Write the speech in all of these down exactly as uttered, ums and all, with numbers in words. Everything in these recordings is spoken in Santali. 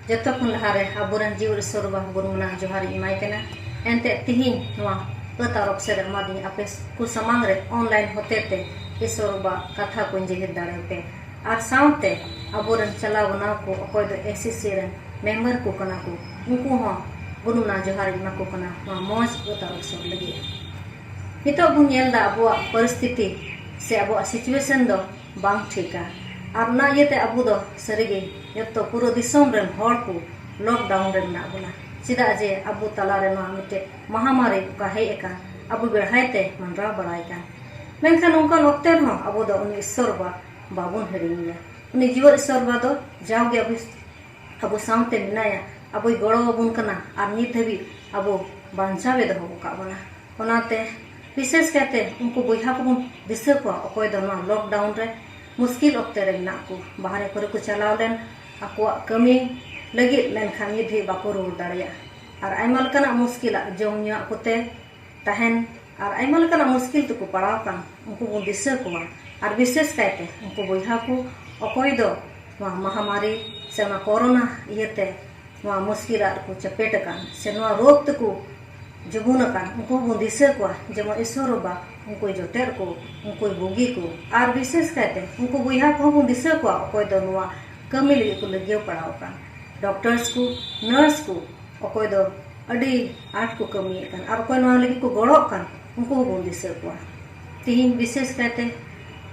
ᱡᱚᱛᱚ ᱠᱷᱚᱱ ᱞᱟᱦᱟᱨᱮ ᱟᱵᱚᱨᱮᱱ ᱡᱤᱣᱤ ᱤᱥᱚᱨ ᱵᱟ ᱵᱚᱱ ᱢᱟᱱᱟᱣ ᱡᱚᱦᱟᱨ ᱤᱧ ᱮᱢᱟᱭ ᱠᱟᱱᱟ᱾ ᱮᱱᱛᱮ ᱛᱤᱦᱤᱧ ᱱᱚᱣᱟ ᱟᱹᱛ ᱟᱨᱚᱵ ᱥᱮᱫ ᱮᱢᱟᱫᱤᱧ ᱟᱯᱮ ᱠᱚ ᱥᱟᱢᱟᱝ ᱨᱮ online ᱦᱚᱛᱮ ᱛᱮ ᱤᱥᱚᱨ ᱵᱟ ᱠᱟᱛᱷᱟ ᱠᱚᱧ ᱡᱮᱦᱮᱨ ᱫᱟᱲᱮᱭᱟᱯᱮ᱾ ᱟᱨ ᱥᱟᱶᱛᱮ ᱟᱵᱚᱨᱮᱱ ᱪᱟᱞᱟᱣ ᱵᱮᱱᱟᱣ ᱠᱚ ᱚᱠᱚᱭ ᱫᱚ SCC ᱨᱮᱱ member ᱠᱚ ᱠᱟᱱᱟ ᱠᱚ, ᱩᱱᱠᱩ ᱦᱚᱸ ᱜᱩᱱ ᱢᱟᱱᱟᱣ ᱡᱚᱦᱟᱨ ᱤᱧ ᱮᱢᱟ ᱠᱚ ᱠᱟᱱᱟ ᱱᱚᱣᱟ ᱢᱚᱡᱽ ᱟᱹᱛ ᱟᱨᱚᱵ ᱥᱮᱫ ᱞᱟᱹᱜᱤᱫ᱾ ᱱᱤᱛᱚᱜ ᱵᱚᱱ ᱧᱮᱞ ᱮᱫᱟ ᱟᱵᱚᱣᱟᱜ ᱯᱚᱨᱤᱥᱛᱷᱤᱛᱤ ᱥᱮ ᱟᱵᱚᱣᱟᱜ situation ᱫᱚ ᱵᱟᱝ ᱴᱷᱤᱠᱟ᱾ ᱟᱨ ᱚᱱᱟ ᱤᱭᱟᱹᱛᱮ ᱟᱵᱚ ᱫᱚ ᱥᱟᱹᱨᱤᱜᱮ ᱡᱚᱛᱚ ᱯᱩᱨᱟᱹ ᱫᱤᱥᱚᱢ ᱨᱮᱱ ᱦᱚᱲ ᱠᱚ lockdown ᱨᱮ ᱢᱮᱱᱟᱜ ᱵᱚᱱᱟ᱾ ᱪᱮᱫᱟᱜ ᱡᱮ ᱟᱵᱚ ᱛᱟᱞᱟᱨᱮ ᱱᱚᱣᱟ ᱢᱤᱫᱴᱮᱡ ᱢᱟᱦᱟᱢᱟᱨᱤ ᱚᱠᱟ ᱦᱮᱡ ᱟᱠᱟᱱ, ᱟᱵᱚ ᱵᱮᱲᱦᱟᱭ ᱛᱮ ᱢᱟᱸᱰᱨᱟᱣ ᱵᱟᱲᱟᱭ ᱠᱟᱱ᱾ ᱢᱮᱱᱠᱷᱟᱱ ᱚᱱᱠᱟᱱ ᱚᱠᱛᱮ ᱨᱮᱦᱚᱸ ᱟᱵᱚ ᱫᱚ ᱩᱱᱤ ᱤᱥᱥᱚᱨ ᱵᱟ ᱵᱟᱵᱚᱱ ᱦᱤᱲᱤᱧᱮᱭᱟ᱾ ᱩᱱᱤ ᱡᱤᱣᱮᱫ ᱤᱥᱥᱚᱨ ᱵᱟ ᱫᱚ ᱡᱟᱣᱜᱮ ᱟᱵᱚ, ᱟᱵᱚ ᱥᱟᱶᱛᱮ ᱢᱮᱱᱟᱭᱟ, ᱟᱵᱚᱭ ᱜᱚᱲᱚ ᱟᱵᱚᱱ ᱠᱟᱱᱟ ᱟᱨ ᱱᱤᱛ ᱦᱟᱹᱵᱤᱡ ᱟᱵᱚ ᱵᱟᱧᱪᱟᱣᱮ ᱫᱚᱦᱚ ᱟᱠᱟᱫ ᱵᱚᱱᱟ᱾ ᱚᱱᱟᱛᱮ ᱵᱤᱥᱮᱥ ᱠᱟᱭᱛᱮ ᱩᱱᱠᱩ ᱵᱚᱭᱦᱟ ᱠᱚᱵᱚᱱ ᱫᱤᱥᱟᱹ ᱠᱚᱣᱟ ᱚᱠᱚᱭ ᱫᱚ ᱱᱚᱣᱟ lockdown ᱨᱮ ᱢᱩᱥᱠᱤᱞ ᱚᱠᱛᱮ ᱨᱮ ᱢᱮᱱᱟᱜ ᱠᱚ, ᱵᱟᱦᱨᱮ ᱠᱚᱨᱮ ᱠᱚ ᱪᱟᱞᱟᱣ ᱞᱮᱱ ᱟᱠᱚᱣᱟᱜ ᱠᱟᱹᱢᱤ ᱞᱟᱹᱜᱤᱫ, ᱢᱮᱱᱠᱷᱟᱱ ᱱᱤᱛ ᱫᱷᱟᱹᱵᱤᱡ ᱵᱟᱠᱚ ᱨᱩᱣᱟᱹᱲ ᱫᱟᱲᱮᱭᱟᱜᱼᱟ᱾ ᱟᱨ ᱟᱭᱢᱟ ᱞᱮᱠᱟᱱᱟᱜ ᱢᱩᱥᱠᱤᱞᱟᱜ ᱡᱚᱢ ᱧᱩᱣᱟᱜ ᱠᱚᱛᱮ ᱛᱟᱦᱮᱱ ᱟᱨ ᱟᱭᱢᱟ ᱞᱮᱠᱟᱱᱟᱜ ᱢᱩᱥᱠᱤᱞ ᱛᱮᱠᱚ ᱯᱟᱲᱟᱣ ᱟᱠᱟᱱ ᱩᱱᱠᱩ ᱵᱚᱱ ᱫᱤᱥᱟᱹ ᱠᱚᱣᱟ᱾ ᱟᱨ ᱵᱤᱥᱮᱥ ᱠᱟᱭᱛᱮ ᱩᱱᱠᱩ ᱵᱚᱭᱦᱟ ᱠᱚ ᱚᱠᱚᱭ ᱫᱚ ᱱᱚᱣᱟ ᱢᱟᱦᱟᱢᱟᱨᱤ ᱥᱮ ᱚᱱᱟ ᱠᱳᱨᱳᱱᱟ ᱤᱭᱟᱹᱛᱮ ᱱᱚᱣᱟ ᱢᱩᱥᱠᱤᱞᱟᱜ ᱨᱮᱠᱚ ᱪᱟᱯᱮᱴ ᱟᱠᱟᱱ ᱥᱮ ᱱᱚᱣᱟ ᱨᱳᱜᱽ ᱛᱮᱠᱚ ᱡᱩᱵᱩᱱ ᱟᱠᱟᱱ, ᱩᱱᱠᱩ ᱦᱚᱸᱵᱚᱱ ᱫᱤᱥᱟᱹ ᱠᱚᱣᱟ, ᱡᱮᱢᱚᱱ ᱤᱥᱥᱚᱨ ᱵᱟᱵᱟ ᱩᱱᱠᱩᱭ ᱡᱚᱴᱮᱫ ᱠᱚ, ᱩᱱᱠᱩᱭ ᱵᱩᱜᱤ ᱠᱚ᱾ ᱟᱨ ᱵᱤᱥᱮᱥ ᱠᱟᱭᱛᱮ ᱩᱱᱠᱩ ᱵᱚᱭᱦᱟ ᱠᱚᱦᱚᱸ ᱵᱚᱱ ᱫᱤᱥᱟᱹ ᱠᱚᱣᱟ ᱚᱠᱚᱭ ᱫᱚ ᱱᱚᱣᱟ ᱠᱟᱹᱢᱤ ᱞᱟᱹᱜᱤᱫ ᱠᱚ ᱞᱟᱹᱜᱤᱭᱟᱹᱣ ᱯᱟᱲᱟᱣ ᱟᱠᱟᱱ, doctors ᱠᱚ, nurse ᱠᱚ, ᱚᱠᱚᱭ ᱫᱚ ᱟᱹᱰᱤ ᱟᱸᱴ ᱠᱚ ᱠᱟᱹᱢᱤᱭᱮᱫ ᱠᱟᱱ ᱟᱨ ᱚᱠᱚᱭ ᱱᱚᱣᱟ ᱞᱟᱹᱜᱤᱫ ᱠᱚ ᱜᱚᱲᱚᱜ ᱠᱟᱱ, ᱩᱱᱠᱩ ᱦᱚᱸᱵᱚᱱ ᱫᱤᱥᱟᱹ ᱠᱚᱣᱟ᱾ ᱛᱤᱦᱤᱧ ᱵᱤᱥᱮᱥ ᱠᱟᱭᱛᱮ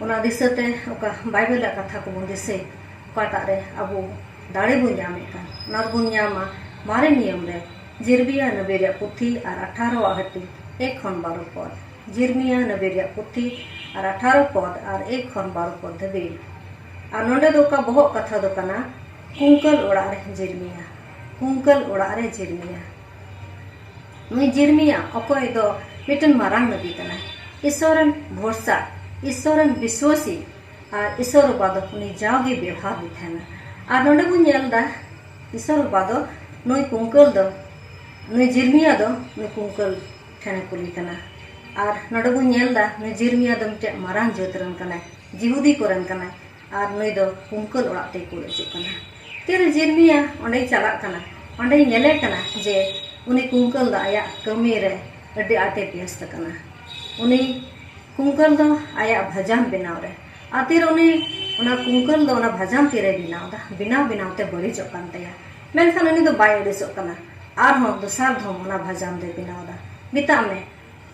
ᱚᱱᱟ ᱫᱤᱥᱟᱹᱛᱮ ᱚᱠᱟ ᱵᱟᱭᱵᱮᱞ ᱨᱮᱭᱟᱜ ᱠᱟᱛᱷᱟ ᱠᱚᱵᱚᱱ ᱫᱤᱥᱟᱹᱭ, ᱚᱠᱟᱴᱟᱜ ᱨᱮ ᱟᱵᱚ ᱫᱟᱲᱮ ᱵᱚᱱ ᱧᱟᱢᱮᱫ ᱠᱟᱱ, ᱚᱱᱟ ᱫᱚᱵᱚᱱ ᱧᱟᱢᱟ ᱢᱟᱨᱮ ᱱᱤᱭᱚᱢ ᱨᱮ ᱡᱤᱨᱢᱤᱭᱟ ᱱᱟᱵᱤ ᱨᱮᱭᱟᱜ ᱯᱩᱛᱷᱤ ᱟᱨ ᱟᱴᱷᱟᱨᱚᱣᱟᱜ ᱦᱟᱹᱴᱤᱧ ᱮᱠ ᱠᱷᱚᱱ ᱵᱟᱨᱚ ᱯᱚᱫ᱾ ᱡᱤᱨᱢᱤᱭᱟ ᱱᱟᱵᱤ ᱨᱮᱭᱟᱜ ᱯᱩᱛᱷᱤ ᱟᱨ ᱟᱴᱷᱟᱨᱚ ᱯᱚᱫ ᱟᱨ ᱮᱠ ᱠᱷᱚᱱ ᱵᱟᱨᱚ ᱯᱚᱫ ᱫᱷᱟᱹᱵᱤᱡ᱾ ᱟᱨ ᱱᱚᱰᱮ ᱫᱚ ᱚᱠᱟ ᱵᱚᱦᱚᱜ ᱠᱟᱛᱷᱟ ᱫᱚ ᱠᱟᱱᱟ, ᱠᱩᱝᱠᱟᱹᱞ ᱚᱲᱟᱜ ᱨᱮ ᱡᱤᱨᱢᱤᱭᱟ᱾ ᱠᱩᱝᱠᱟᱹᱞ ᱚᱲᱟᱜ ᱨᱮ ᱡᱤᱨᱢᱤᱭᱟ᱾ ᱱᱩᱭ ᱡᱤᱨᱢᱤᱭᱟ ᱚᱠᱚᱭ ᱫᱚ ᱢᱤᱫᱴᱮᱱ ᱢᱟᱨᱟᱝ ᱱᱟᱵᱤ ᱠᱟᱱᱟᱭ, ᱤᱥᱥᱚᱨ ᱨᱮᱱ ᱵᱷᱚᱨᱥᱟ, ᱤᱥᱥᱚᱨ ᱨᱮᱱ ᱵᱤᱥᱣᱟᱥᱤ, ᱟᱨ ᱤᱥᱥᱚᱨ ᱵᱟᱵᱟ ᱫᱚ ᱩᱱᱤ ᱡᱟᱣᱜᱮ ᱵᱮᱣᱦᱟᱨ ᱞᱮ ᱛᱟᱦᱮᱱᱟ᱾ ᱟᱨ ᱱᱚᱰᱮ ᱵᱚᱱ ᱧᱮᱞ ᱮᱫᱟ ᱤᱥᱥᱚᱨ ᱵᱟᱵᱟ ᱫᱚ ᱱᱩᱭ ᱠᱩᱝᱠᱟᱹᱞ ᱫᱚ, ᱱᱩᱭ ᱡᱤᱨᱢᱤᱭᱟ ᱫᱚ ᱱᱩᱭ ᱠᱩᱝᱠᱟᱹᱞ ᱴᱷᱮᱱᱮ ᱠᱩᱞᱤ ᱠᱟᱱᱟ᱾ ᱟᱨ ᱱᱚᱰᱮ ᱵᱚᱱ ᱧᱮᱞ ᱮᱫᱟ ᱱᱩᱭ ᱡᱤᱨᱢᱤᱭᱟ ᱫᱚ ᱢᱤᱫᱴᱮᱱ ᱢᱟᱨᱟᱝ ᱡᱟᱹᱛ ᱨᱮᱱ ᱠᱟᱱᱟᱭ, ᱡᱤᱦᱩᱫᱤ ᱠᱚᱨᱮᱱ ᱠᱟᱱᱟᱭ᱾ ᱟᱨ ᱱᱩᱭ ᱫᱚ ᱠᱩᱝᱠᱟᱹᱞ ᱚᱲᱟᱜ ᱛᱮᱭ ᱠᱩᱞ ᱦᱚᱪᱚᱜ ᱠᱟᱱᱟ᱾ ᱛᱤᱨᱮ ᱡᱤᱨᱢᱤᱭᱟ ᱚᱸᱰᱮᱭ ᱪᱟᱞᱟᱜ ᱠᱟᱱᱟ, ᱚᱸᱰᱮᱭ ᱧᱮᱞᱮ ᱠᱟᱱᱟ ᱡᱮ ᱩᱱᱤ ᱠᱩᱝᱠᱟᱹᱞ ᱫᱚ ᱟᱭᱟᱜ ᱠᱟᱹᱢᱤ ᱨᱮ ᱟᱹᱰᱤ ᱟᱸᱴᱮ ᱵᱮᱥᱛ ᱠᱟᱱᱟ᱾ ᱩᱱᱤ ᱠᱩᱝᱠᱟᱹᱞ ᱫᱚ ᱟᱭᱟᱜ ᱵᱷᱟᱡᱟᱢ ᱵᱮᱱᱟᱣ ᱨᱮ, ᱟᱨ ᱛᱤᱨᱮ ᱩᱱᱤ, ᱚᱱᱟ ᱠᱩᱝᱠᱟᱹᱞ ᱫᱚ ᱚᱱᱟ ᱵᱷᱟᱡᱟᱢ ᱛᱤᱨᱮ ᱵᱮᱱᱟᱣ ᱫᱟ, ᱵᱮᱱᱟᱣ ᱵᱮᱱᱟᱣ ᱛᱮ ᱵᱟᱹᱲᱤᱡᱚᱜ ᱠᱟᱱ ᱛᱟᱭᱟ, ᱢᱮᱱᱠᱷᱟᱱ ᱩᱱᱤ ᱫᱚ ᱵᱟᱭ ᱟᱹᱲᱤᱥᱚᱜ ᱠᱟᱱᱟ᱾ ᱟᱨᱦᱚᱸ ᱫᱚᱥᱟᱨ ᱫᱷᱚᱢ ᱚᱱᱟ ᱵᱷᱟᱡᱟᱢ ᱫᱚᱭ ᱵᱮᱱᱟᱣ ᱫᱟ᱾ ᱢᱮᱛᱟᱜ ᱢᱮ,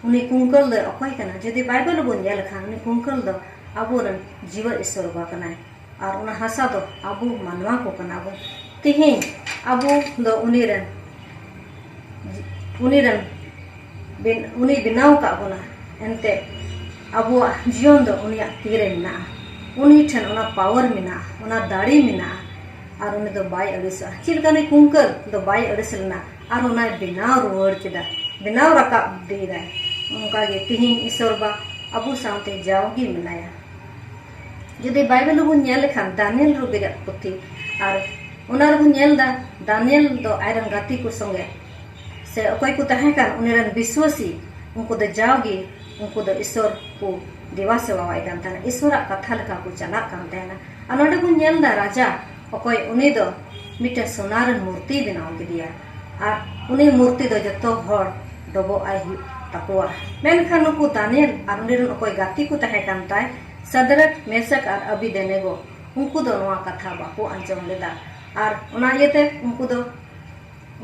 ᱩᱱᱤ ᱠᱩᱝᱠᱟᱹᱞ ᱫᱚ ᱚᱠᱚᱭ ᱠᱟᱱᱟ? ᱡᱩᱫᱤ ᱵᱟᱭᱵᱮᱞ ᱵᱚᱱ ᱧᱮᱞ ᱞᱮᱠᱷᱟᱱ, ᱩᱱᱤ ᱠᱩᱝᱠᱟᱹᱞ ᱫᱚ ᱟᱵᱚᱨᱮᱱ ᱡᱤᱣᱮᱫ ᱤᱥᱚᱨ ᱵᱟ ᱠᱟᱱᱟᱭ᱾ ᱟᱨ ᱚᱱᱟ ᱦᱟᱥᱟ ᱫᱚ ᱟᱵᱚ ᱢᱟᱱᱣᱟ ᱠᱚ ᱠᱟᱱᱟ ᱵᱚᱱ᱾ ᱛᱮᱦᱮᱧ ᱟᱵᱚ ᱫᱚ ᱩᱱᱤ ᱨᱮᱱ, ᱩᱱᱤ ᱨᱮᱱ ᱵᱮᱱ-, ᱩᱱᱤ ᱵᱮᱱᱟᱣ ᱟᱠᱟᱫ ᱵᱚᱱᱟ᱾ ᱮᱱᱛᱮ ᱟᱵᱚᱣᱟᱜ ᱡᱤᱭᱚᱱ ᱫᱚ ᱩᱱᱤᱭᱟᱜ ᱛᱤ ᱨᱮ ᱢᱮᱱᱟᱜᱼᱟ᱾ ᱩᱱᱤ ᱴᱷᱮᱱ ᱚᱱᱟ ᱯᱟᱣᱟᱨ ᱢᱮᱱᱟᱜᱼᱟ, ᱚᱱᱟ ᱫᱟᱲᱮ ᱢᱮᱱᱟᱜᱼᱟ᱾ ᱟᱨ ᱩᱱᱤ ᱫᱚ ᱵᱟᱭ ᱟᱹᱲᱤᱥᱚᱜᱼᱟ᱾ ᱪᱮᱫ ᱞᱮᱠᱟ ᱩᱱᱤ ᱠᱩᱝᱠᱟᱹᱞ ᱫᱚ ᱵᱟᱭ ᱟᱹᱲᱤᱥ ᱞᱮᱱᱟ, ᱟᱨ ᱚᱱᱟᱭ ᱵᱮᱱᱟᱣ ᱨᱩᱣᱟᱹᱲ ᱠᱮᱫᱟ, ᱵᱮᱱᱟᱣ ᱨᱟᱠᱟᱵ ᱤᱫᱤᱭᱮᱫᱟᱭ᱾ ᱚᱱᱠᱟᱜᱮ ᱛᱤᱦᱤᱧ ᱤᱥᱚᱨ ᱵᱟ ᱟᱵᱚ ᱥᱟᱶᱛᱮ ᱡᱟᱣᱜᱮ ᱢᱮᱱᱟᱭᱟ᱾ ᱡᱩᱫᱤ ᱵᱟᱭᱵᱮᱞ ᱨᱮᱵᱚᱱ ᱧᱮᱞ ᱞᱮᱠᱷᱟᱱ, ᱫᱟᱱᱤᱭᱮᱞ ᱨᱩᱵᱤ ᱨᱮᱭᱟᱜ ᱯᱩᱛᱷᱤ, ᱟᱨ ᱚᱱᱟ ᱨᱮᱵᱚᱱ ᱧᱮᱞ ᱮᱫᱟ, ᱫᱟᱱᱤᱭᱮᱞ ᱫᱚ ᱟᱡᱨᱮᱱ ᱜᱟᱛᱮ ᱠᱚ ᱥᱚᱸᱜᱮ ᱥᱮ ᱚᱠᱚᱭ ᱠᱚ ᱛᱟᱦᱮᱸ ᱠᱟᱱ, ᱩᱱᱤ ᱨᱮᱱ ᱵᱤᱥᱣᱟᱹᱥᱤ, ᱩᱱᱠᱩ ᱫᱚ ᱡᱟᱣᱜᱮ ᱩᱱᱠᱩ ᱫᱚ ᱤᱥᱚᱨ ᱠᱚ ᱫᱮᱵᱟ ᱥᱮᱵᱟᱣᱟᱭ ᱠᱟᱱ ᱛᱟᱦᱮᱱᱟ, ᱤᱥᱚᱨᱟᱜ ᱠᱟᱛᱷᱟ ᱞᱮᱠᱟ ᱠᱚ ᱪᱟᱞᱟᱜ ᱠᱟᱱ ᱛᱟᱦᱮᱱᱟ᱾ ᱟᱨ ᱱᱚᱰᱮ ᱵᱚᱱ ᱧᱮᱞ ᱮᱫᱟ, ᱨᱟᱡᱟ ᱚᱠᱚᱭ, ᱩᱱᱤ ᱫᱚ ᱢᱤᱫᱴᱮᱱ ᱥᱚᱱᱟ ᱨᱮᱱ ᱢᱩᱨᱛᱤᱭ ᱵᱮᱱᱟᱣ ᱠᱮᱫᱮᱭᱟ, ᱟᱨ ᱩᱱᱤ ᱢᱩᱨᱛᱤ ᱫᱚ ᱡᱚᱛᱚ ᱦᱚᱲ ᱰᱚᱵᱚᱜ ᱟᱭ ᱦᱩᱭᱩᱜ ᱛᱟᱠᱚᱣᱟ᱾ ᱢᱮᱱᱠᱷᱟᱱ ᱱᱩᱠᱩ ᱫᱟᱱᱤᱭᱮᱞ ᱟᱨ ᱩᱱᱤ ᱨᱮᱱ ᱚᱠᱚᱭ ᱜᱟᱛᱮ ᱠᱚ ᱛᱟᱦᱮᱸ ᱠᱟᱱ ᱛᱟᱭ, ᱥᱟᱫᱨᱟᱠ, ᱢᱮᱥᱟᱠ ᱟᱨ ᱟᱵᱤᱫᱮᱱᱮᱜᱳ, ᱩᱱᱠᱩ ᱫᱚ ᱱᱚᱣᱟ ᱠᱟᱛᱷᱟ ᱵᱟᱠᱚ ᱟᱸᱡᱚᱢ ᱞᱮᱫᱟ᱾ ᱟᱨ ᱚᱱᱟ ᱤᱭᱟᱹᱛᱮ ᱩᱱᱠᱩ ᱫᱚ,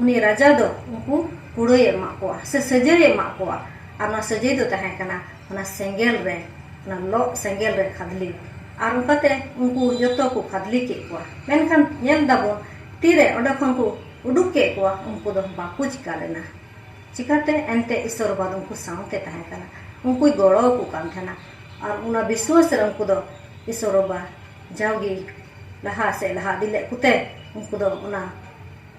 ᱩᱱᱤ ᱨᱟᱡᱟ ᱫᱚ ᱩᱱᱠᱩ ᱠᱩᱲᱟᱹᱭ ᱮ ᱮᱢᱟᱜ ᱠᱚᱣᱟ ᱥᱮ ᱥᱟᱹᱡᱟᱹᱭ ᱮ ᱮᱢᱟᱜ ᱠᱚᱣᱟ᱾ ᱟᱨ ᱚᱱᱟ ᱥᱟᱹᱡᱟᱹᱭ ᱫᱚ ᱛᱟᱦᱮᱸ ᱠᱟᱱᱟ ᱚᱱᱟ ᱥᱮᱸᱜᱮᱞ ᱨᱮ, ᱚᱱᱟ ᱞᱚᱜ ᱥᱮᱸᱜᱮᱞ ᱨᱮ ᱠᱷᱟᱫᱽᱞᱮ᱾ ᱟᱨ ᱚᱱᱠᱟᱛᱮ ᱩᱱᱠᱩ ᱡᱚᱛᱚ ᱠᱚ ᱠᱷᱟᱫᱽᱞᱮ ᱠᱮᱫ ᱠᱚᱣᱟ᱾ ᱢᱮᱱᱠᱷᱟᱱ ᱧᱮᱞ ᱫᱟᱵᱚᱱ, ᱛᱤᱨᱮ ᱚᱸᱰᱮ ᱠᱷᱚᱱ ᱠᱚ ᱩᱰᱩᱠ ᱠᱮᱫ ᱠᱚᱣᱟ, ᱩᱱᱠᱩ ᱫᱚ ᱵᱟᱠᱚ ᱪᱤᱠᱟ ᱞᱮᱱᱟ᱾ ᱪᱤᱠᱟᱛᱮ? ᱮᱱᱛᱮ ᱤᱥᱚᱨ ᱵᱟᱵᱟ ᱫᱚ ᱩᱱᱠᱩ ᱥᱟᱶᱛᱮ ᱛᱟᱦᱮᱸ ᱠᱟᱱᱟ, ᱩᱱᱠᱩᱭ ᱜᱚᱲᱚ ᱟᱠᱚ ᱠᱟᱱ ᱛᱟᱦᱮᱱᱟ᱾ ᱟᱨ ᱚᱱᱟ ᱵᱤᱥᱣᱟᱥ ᱨᱮ ᱩᱱᱠᱩ ᱫᱚ ᱤᱥᱚᱨ ᱵᱟᱵᱟ ᱡᱟᱣᱜᱮ ᱞᱟᱦᱟ ᱥᱮᱫ ᱞᱟᱦᱟ ᱤᱫᱤ ᱞᱮᱫ ᱠᱚᱛᱮ, ᱩᱱᱠᱩ ᱫᱚ ᱚᱱᱟ,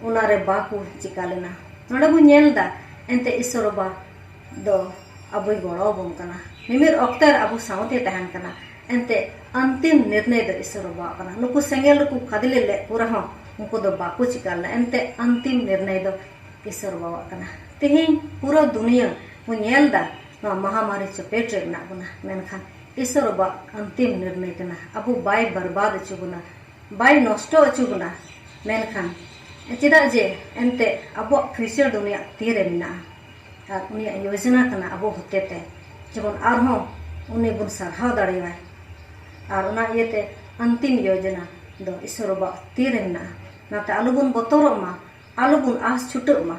ᱚᱱᱟ ᱨᱮ ᱵᱟᱠᱚ ᱪᱤᱠᱟ ᱞᱮᱱᱟ᱾ ᱱᱚᱰᱮ ᱵᱚᱱ ᱧᱮᱞ ᱮᱫᱟ, ᱮᱱᱛᱮ ᱤᱥᱚᱨ ᱵᱟᱵᱟ ᱫᱚ ᱟᱵᱚᱭ ᱜᱚᱲᱚ ᱟᱵᱚᱱ ᱠᱟᱱᱟ᱾ ᱢᱤᱢᱤᱫ ᱚᱠᱛᱮ ᱨᱮ ᱟᱵᱚ ᱥᱟᱶᱛᱮ ᱛᱟᱦᱮᱱ ᱠᱟᱱᱟ᱾ ᱮᱱᱛᱮ ᱟᱱᱛᱤᱢ ᱱᱤᱨᱱᱚᱭ ᱫᱚ ᱤᱥᱚᱨ ᱵᱟᱵᱟᱣᱟᱜ ᱠᱟᱱᱟ᱾ ᱱᱩᱠᱩ ᱥᱮᱸᱜᱮᱞ ᱨᱮᱠᱚ ᱠᱷᱟᱫᱽᱞᱮ ᱞᱮᱫ ᱠᱚ ᱨᱮᱦᱚᱸ, ᱩᱱᱠᱩ ᱫᱚ ᱵᱟᱠᱚ ᱪᱤᱠᱟ ᱞᱮᱱᱟ᱾ ᱮᱱᱛᱮ ᱟᱱᱛᱤᱢ ᱱᱤᱨᱱᱚᱭ ᱫᱚ ᱤᱥᱚᱨ ᱵᱟᱵᱟᱣᱟᱜ ᱠᱟᱱᱟ᱾ ᱛᱮᱦᱮᱧ ᱯᱩᱨᱟᱹ ᱫᱩᱱᱤᱭᱟᱹ ᱵᱚᱱ ᱧᱮᱞ ᱮᱫᱟ, ᱱᱚᱣᱟ ᱢᱟᱦᱟᱢᱟᱨᱤ ᱪᱚᱯᱮᱴ ᱨᱮ ᱢᱮᱱᱟᱜ ᱵᱚᱱᱟ, ᱢᱮᱱᱠᱷᱟᱱ ᱤᱥᱚᱨ ᱵᱟᱵᱟᱣᱟᱜ ᱟᱱᱛᱤᱢ ᱱᱤᱨᱱᱚᱭ ᱠᱟᱱᱟ᱾ ᱟᱵᱚ ᱵᱟᱭ ᱵᱟᱨᱵᱟᱫ ᱦᱚᱪᱚ ᱵᱚᱱᱟ, ᱵᱟᱭ ᱱᱚᱥᱴᱚ ᱦᱚᱪᱚ ᱵᱚᱱᱟ᱾ ᱢᱮᱱᱠᱷᱟᱱ ᱪᱮᱫᱟᱜ ᱡᱮ ᱮᱱᱛᱮ ᱟᱵᱚᱣᱟᱜ ᱯᱷᱤᱭᱩᱪᱟᱨ ᱫᱚ ᱩᱱᱤᱭᱟᱜ ᱛᱤ ᱨᱮ ᱢᱮᱱᱟᱜᱼᱟ᱾ ᱟᱨ ᱩᱱᱤᱭᱟᱜ ᱭᱳᱡᱚᱱᱟ ᱠᱟᱱᱟ ᱟᱵᱚ ᱦᱚᱛᱮᱛᱮ, ᱡᱮᱢᱚᱱ ᱟᱨᱦᱚᱸ ᱩᱱᱤ ᱵᱚᱱ ᱥᱟᱨᱦᱟᱣ ᱫᱟᱲᱮᱭᱟᱭ᱾ ᱟᱨ ᱚᱱᱟ ᱤᱭᱟᱹᱛᱮ ᱟᱱᱛᱤᱢ ᱭᱳᱡᱚᱱᱟ ᱫᱚ ᱤᱥᱚᱨ ᱵᱟᱵᱟᱣᱟᱜ ᱛᱤ ᱨᱮ ᱢᱮᱱᱟᱜᱼᱟ᱾ ᱚᱱᱟᱛᱮ ᱟᱞᱚ ᱵᱚᱱ ᱵᱚᱛᱚᱨᱚᱜ ᱢᱟ, ᱟᱞᱚ ᱵᱚᱱ ᱟᱥ ᱪᱷᱩᱴᱟᱹᱜ ᱢᱟ,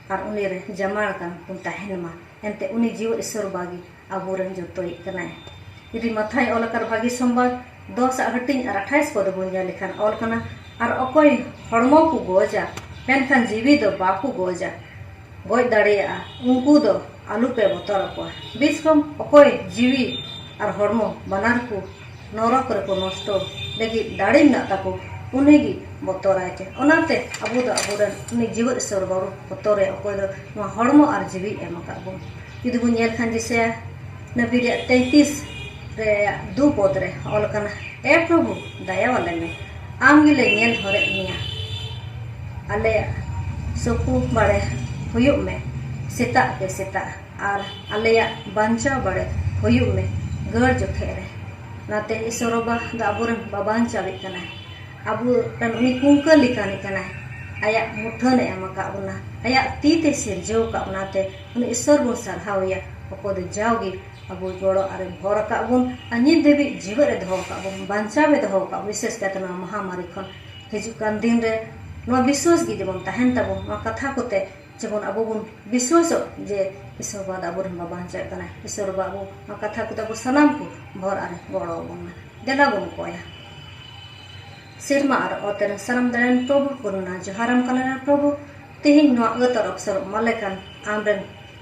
ᱟᱨ ᱩᱱᱤ ᱨᱮ ᱡᱟᱢᱟᱲ ᱠᱟᱱ ᱵᱚᱱ ᱛᱟᱦᱮᱱ ᱢᱟ᱾ ᱮᱱᱛᱮ ᱩᱱᱤ ᱡᱤᱣᱮᱫ ᱤᱥᱚᱨ ᱵᱟᱵᱟ ᱜᱮ ᱟᱵᱚᱨᱮᱱ ᱡᱚᱛᱚᱭᱤᱡ ᱠᱟᱱᱟᱭ᱾ ᱡᱩᱫᱤ ᱢᱟᱛᱷᱟᱭ ᱚᱞ ᱟᱠᱟᱫ ᱵᱷᱟᱹᱜᱤ ᱥᱚᱢᱵᱟᱫ ᱫᱚᱥ ᱟᱜ ᱦᱟᱹᱴᱤᱧ ᱟᱨ ᱟᱴᱷᱟᱭᱤᱥ ᱯᱚᱫ ᱵᱚᱱ ᱧᱮᱞ ᱞᱮᱠᱷᱟᱱ ᱚᱞ ᱠᱟᱱᱟ, ᱟᱨ ᱚᱠᱚᱭ ᱦᱚᱲᱢᱚ ᱠᱚ ᱜᱚᱡᱟ, ᱢᱮᱱᱠᱷᱟᱱ ᱡᱤᱣᱤ ᱫᱚ ᱵᱟᱠᱚ ᱜᱚᱡᱟ, ᱜᱚᱡ ᱫᱟᱲᱮᱭᱟᱜᱼᱟ, ᱩᱱᱠᱩ ᱫᱚ ᱟᱞᱚᱯᱮ ᱵᱚᱛᱚᱨ ᱟᱠᱚᱣᱟ᱾ ᱵᱤᱥ ᱠᱚᱢ ᱚᱠᱚᱭ ᱡᱤᱣᱤ ᱟᱨ ᱦᱚᱲᱢᱚ ᱵᱟᱱᱟᱨ ᱠᱚ ᱱᱚᱨᱚᱠ ᱨᱮᱠᱚ ᱱᱚᱥᱴᱚ ᱞᱟᱹᱜᱤᱫ ᱫᱟᱲᱮ ᱢᱮᱱᱟᱜ ᱛᱟᱠᱚ, ᱩᱱᱤ ᱜᱮ ᱵᱚᱛᱚᱨᱟᱭ ᱯᱮ᱾ ᱚᱱᱟᱛᱮ ᱟᱵᱚ ᱫᱚ ᱟᱵᱚᱨᱮᱱ ᱩᱱᱤ ᱡᱤᱣᱮᱫ ᱤᱥᱚᱨ ᱵᱟᱵᱚ ᱵᱚᱛᱚᱨᱮ, ᱚᱠᱚᱭ ᱫᱚ ᱱᱚᱣᱟ ᱦᱚᱲᱢᱚ ᱟᱨ ᱡᱤᱣᱤ ᱮᱢ ᱟᱠᱟᱫ ᱵᱚᱱ᱾ ᱡᱩᱫᱤ ᱵᱚᱱ ᱧᱮᱞ ᱠᱷᱟᱱ ᱡᱮᱥᱮ ᱱᱟᱵᱤ ᱨᱮᱭᱟᱜ ᱛᱮᱭᱛᱤᱥ ᱨᱮᱭᱟᱜ ᱫᱩ ᱯᱚᱫ ᱨᱮ ᱚᱞ ᱠᱟᱱᱟ, ᱮ ᱯᱨᱚᱵᱷᱩ, ᱫᱟᱭᱟ ᱟᱞᱮ ᱢᱮ, ᱟᱢ ᱜᱮᱞᱮ ᱧᱮᱞ ᱦᱚᱨᱮᱫ ᱢᱮᱭᱟ᱾ ᱟᱞᱮᱭᱟᱜ ᱥᱚᱠᱩ ᱵᱟᱲᱮ ᱦᱩᱭᱩᱜ ᱢᱮ ᱥᱮᱛᱟᱜ ᱠᱮ ᱥᱮᱛᱟᱜ, ᱟᱨ ᱟᱞᱮᱭᱟᱜ ᱵᱟᱧᱪᱟᱣ ᱵᱟᱲᱮ ᱦᱩᱭᱩᱜ ᱢᱮ ᱜᱟᱹᱲ ᱡᱚᱠᱷᱮᱡ ᱨᱮ᱾ ᱚᱱᱟᱛᱮ ᱤᱥᱚᱨ ᱵᱟᱵᱟ ᱫᱚ ᱟᱵᱚᱨᱮᱱ ᱵᱟᱵᱟᱧᱪᱟᱣᱤᱡ ᱠᱟᱱᱟᱭ, ᱟᱵᱚ ᱨᱮᱱ ᱩᱱᱤ ᱠᱩᱝᱠᱟᱹ ᱞᱮᱠᱟᱱᱤᱡ ᱠᱟᱱᱟᱭ᱾ ᱟᱭᱟᱜ ᱢᱩᱴᱷᱟᱹᱱ ᱮ ᱮᱢ ᱟᱠᱟᱫ ᱵᱚᱱᱟ, ᱟᱭᱟᱜ ᱛᱤ ᱛᱮ ᱥᱤᱨᱡᱟᱹᱣ ᱟᱠᱟᱫ ᱵᱚᱱᱟ᱾ ᱛᱮ ᱩᱱᱤ ᱤᱥᱚᱨ ᱵᱚᱱ ᱥᱟᱨᱦᱟᱣ ᱮᱭᱟ, ᱚᱠᱚᱭ ᱫᱚ ᱡᱟᱣᱜᱮ ᱟᱵᱚ ᱜᱚᱲᱚ ᱟᱨᱮ ᱵᱷᱚᱨ ᱟᱠᱟᱫ ᱵᱚᱱ, ᱟᱨ ᱱᱤᱛ ᱫᱷᱟᱹᱵᱤᱡ ᱡᱤᱣᱮᱫ ᱨᱮ ᱫᱚᱦᱚ ᱟᱠᱟᱫ ᱵᱚᱱ, ᱵᱟᱧᱪᱟᱣ ᱮ ᱫᱚᱦᱚ ᱟᱠᱟᱫ ᱵᱚᱱ, ᱵᱤᱥᱮᱥ ᱠᱟᱭᱛᱮ ᱱᱚᱣᱟ ᱢᱚᱦᱟᱢᱟᱨᱤ ᱠᱷᱚᱱ᱾ ᱦᱤᱡᱩᱜ ᱠᱟᱱ ᱫᱤᱱ ᱨᱮ ᱱᱚᱣᱟ ᱵᱤᱥᱣᱟᱥ ᱜᱮ ᱡᱮᱢᱚᱱ ᱛᱟᱦᱮᱱ ᱛᱟᱵᱚᱱ, ᱱᱚᱣᱟ ᱠᱟᱛᱷᱟ ᱠᱚᱛᱮ ᱡᱮᱢᱚᱱ ᱟᱵᱚ ᱵᱚᱱ ᱵᱤᱥᱣᱟᱥᱚᱜ ᱡᱮ ᱤᱥᱚᱨ ᱵᱟᱵᱟ ᱫᱚ ᱟᱵᱚᱨᱮᱱ ᱵᱟᱵᱟᱧᱪᱟᱣᱤᱡ ᱠᱟᱱᱟᱭ᱾ ᱤᱥᱚᱨ ᱵᱟᱵᱟ ᱟᱵᱚ ᱱᱚᱣᱟ ᱠᱟᱛᱷᱟ ᱠᱚᱛᱮ ᱟᱵᱚ ᱥᱟᱱᱟᱢ ᱠᱚ ᱵᱷᱚᱨ ᱟᱨᱮ ᱜᱚᱲᱚ ᱟᱵᱚᱱ ᱢᱟ᱾ ᱫᱮᱞᱟ ᱵᱚᱱ ᱠᱚᱭᱟ᱾ ᱥᱮᱨᱢᱟ ᱟᱨ ᱚᱛ ᱨᱮᱱ ᱥᱟᱱᱟᱢ ᱫᱟᱲᱮᱱ ᱯᱨᱚᱵᱷᱩ, ᱠᱚᱨᱩᱱᱟ ᱡᱚᱦᱟᱨᱟᱢ ᱠᱟᱱᱟ ᱨᱮᱱ ᱯᱨᱚᱵᱷᱩ, ᱛᱮᱦᱮᱧ ᱱᱚᱣᱟ ᱟᱹᱛ ᱟᱨ ᱚᱯᱥᱚᱨ ᱮᱢᱟ ᱞᱮᱠᱟᱱ ᱟᱢᱨᱮᱱ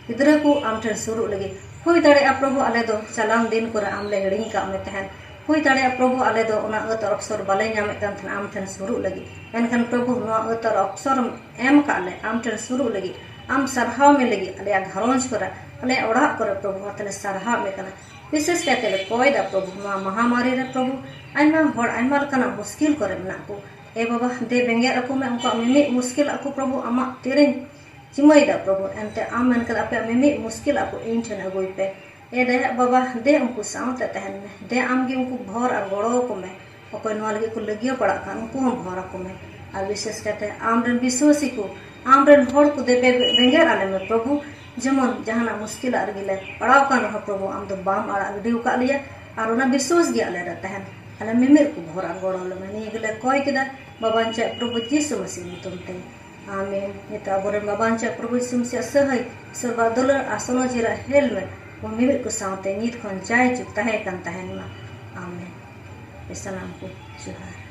ᱜᱤᱫᱽᱨᱟᱹ ᱠᱚ ᱟᱢ ᱴᱷᱮᱱ ᱥᱩᱨᱩᱜ ᱞᱟᱹᱜᱤᱫ᱾ ᱦᱩᱭ ᱫᱟᱲᱮᱭᱟᱜᱼᱟ ᱯᱨᱚᱵᱷᱩ, ᱟᱞᱮ ᱫᱚ ᱪᱟᱞᱟᱣ ᱫᱤᱱ ᱠᱚᱨᱮ ᱟᱢ ᱞᱮ ᱦᱤᱲᱤᱧ ᱠᱟᱜ ᱢᱮ ᱛᱟᱦᱮᱸᱱ᱾ ᱦᱩᱭ ᱫᱟᱲᱮᱭᱟᱜᱼᱟ ᱯᱨᱚᱵᱷᱩ, ᱟᱞᱮ ᱫᱚ ᱚᱱᱟ ᱟᱹᱛ ᱟᱨ ᱚᱯᱥᱚᱨ ᱵᱟᱞᱮ ᱧᱟᱢᱮᱫ ᱠᱟᱱ ᱛᱟᱦᱮᱸᱱᱟ ᱟᱢ ᱴᱷᱮᱱ ᱥᱩᱨᱩᱜ ᱞᱟᱹᱜᱤᱫ᱾ ᱢᱮᱱᱠᱷᱟᱱ ᱯᱨᱚᱵᱷᱩ, ᱱᱚᱣᱟ ᱟᱹᱛ ᱟᱨ ᱚᱯᱥᱚᱨ ᱮᱢ ᱠᱟᱜ ᱞᱮ ᱟᱢ ᱴᱷᱮᱱ ᱥᱩᱨᱩᱜ ᱞᱟᱹᱜᱤᱫ, ᱟᱢ ᱥᱟᱨᱦᱟᱣ ᱢᱮ ᱞᱟᱹᱜᱤᱫ, ᱟᱞᱮᱭᱟᱜ ᱜᱷᱟᱨᱚᱸᱡᱽ ᱠᱚᱨᱮ, ᱟᱞᱮᱭᱟᱜ ᱚᱲᱟᱜ ᱠᱚᱨᱮ ᱯᱨᱚᱵᱷᱩ, ᱟᱨ ᱛᱟᱦᱞᱮ ᱥᱟᱨᱦᱟᱣ ᱢᱮ ᱠᱟᱱᱟ᱾ ᱵᱤᱥᱮᱥ ᱠᱟᱭᱛᱮ ᱞᱮ ᱠᱚᱭ ᱫᱟ ᱯᱨᱚᱵᱷᱩ, ᱱᱚᱣᱟ ᱢᱟᱦᱟᱢᱟᱨᱤ ᱨᱮ ᱯᱨᱚᱵᱷᱩ, ᱟᱭᱢᱟ ᱦᱚᱲ ᱟᱭᱢᱟ ᱞᱮᱠᱟᱱᱟᱜ ᱢᱩᱥᱠᱤᱞ ᱠᱚᱨᱮ ᱢᱮᱱᱟᱜ ᱠᱚ᱾ ᱮ ᱵᱟᱵᱟ, ᱫᱮ ᱵᱮᱸᱜᱮᱫ ᱟᱠᱚ ᱢᱮ ᱩᱱᱠᱩᱣᱟᱜ ᱢᱤᱢᱤᱫ ᱢᱩᱥᱠᱤᱞ ᱟᱠᱚ ᱯᱨᱚᱵᱷᱩ, ᱟᱢᱟᱜ ᱛᱤᱨᱮᱧ ᱪᱤᱢᱟᱹᱭ ᱫᱟ ᱯᱨᱚᱵᱷᱩ, ᱮᱱᱛᱮ ᱟᱢ ᱢᱮᱱ ᱠᱟᱫᱟ ᱟᱯᱮᱭᱟᱜ ᱢᱤᱢᱤᱫ ᱢᱩᱥᱠᱤᱞ ᱟᱠᱚ ᱤᱧ ᱴᱷᱮᱱ ᱟᱹᱜᱩᱭ ᱯᱮ᱾ ᱮ ᱫᱟᱭᱟ ᱵᱟᱵᱟ, ᱫᱮ ᱩᱱᱠᱩ ᱥᱟᱶᱛᱮ ᱛᱟᱦᱮᱱ ᱢᱮ, ᱫᱮ ᱟᱢ ᱜᱮ ᱩᱱᱠᱩ ᱵᱷᱚᱨ ᱟᱨ ᱜᱚᱲᱚ ᱟᱠᱚ ᱢᱮ᱾ ᱚᱠᱚᱭ ᱱᱚᱣᱟ ᱞᱟᱹᱜᱤᱫ ᱠᱚ ᱞᱟᱹᱜᱤᱭᱟᱹ ᱯᱟᱲᱟᱜ ᱠᱟᱱ ᱩᱱᱠᱩ ᱦᱚᱸ ᱵᱷᱚᱨ ᱟᱠᱚ ᱢᱮ᱾ ᱟᱨ ᱵᱤᱥᱮᱥ ᱠᱟᱛᱮ ᱟᱢᱨᱮᱱ ᱵᱤᱥᱣᱟᱥᱤ ᱠᱚ, ᱟᱢᱨᱮᱱ ᱦᱚᱲ ᱠᱚ ᱫᱮᱵᱮ ᱵᱮᱸᱜᱮᱫ ᱟᱞᱮ ᱢᱮ ᱯᱨᱚᱵᱷᱩ᱾ ᱡᱮᱢᱚᱱ ᱡᱟᱦᱟᱱᱟᱜ ᱢᱩᱥᱠᱤᱞᱟᱜ ᱨᱮᱜᱮ ᱞᱮ ᱯᱟᱲᱟᱣ ᱟᱠᱟᱱ ᱨᱮᱦᱚᱸ ᱯᱨᱚᱵᱷᱩ, ᱟᱢ ᱫᱚ ᱵᱟᱢ ᱟᱲᱟᱜ ᱜᱤᱰᱤ ᱟᱠᱟᱫ ᱞᱮᱭᱟ᱾ ᱟᱨ ᱚᱱᱟ ᱵᱤᱥᱣᱟᱥ ᱜᱮ ᱟᱞᱮ ᱨᱮ ᱛᱟᱦᱮᱱ, ᱟᱞᱮ ᱢᱤᱢᱤᱫ ᱠᱚ ᱵᱷᱚᱨ ᱟᱨ ᱜᱚᱲᱚ ᱞᱮᱢᱮ᱾ ᱱᱤᱭᱟᱹ ᱜᱮᱞᱮ ᱠᱚᱭ ᱠᱮᱫᱟ ᱵᱟᱵᱟ ᱟᱧᱪᱟᱭ ᱯᱨᱚᱵᱷᱩ ᱡᱤᱥᱩ ᱢᱟᱹᱥᱤ ᱧᱩᱛᱩᱢ ᱛᱮ, ᱟᱢᱮᱱ᱾ ᱱᱤᱛᱚᱜ ᱟᱵᱚᱨᱮᱱ ᱵᱟᱵᱟ ᱟᱧᱪᱟᱭ ᱯᱨᱚᱵᱷᱩ ᱡᱤᱥᱩ ᱢᱟᱹᱥᱤᱭᱟᱜ ᱥᱟᱹᱦᱟᱹᱭ, ᱤᱥᱚᱨ ᱵᱟ ᱫᱩᱞᱟᱹᱲ ᱟᱨ ᱥᱚᱱᱚ ᱡᱤᱨᱟᱜ ᱦᱮᱞᱢᱮᱴ ᱵᱚᱱ ᱢᱤᱢᱤᱫ ᱠᱚ ᱥᱟᱶᱛᱮ ᱱᱤᱛ ᱠᱷᱚᱱ ᱡᱟᱭᱡᱩᱜᱽ ᱛᱟᱦᱮᱸ ᱠᱟᱱ ᱛᱟᱦᱮᱱ ᱢᱟ᱾ ᱟᱢᱮᱱ᱾ ᱥᱟᱱᱟᱢ ᱠᱚ ᱡᱚᱦᱟᱨ᱾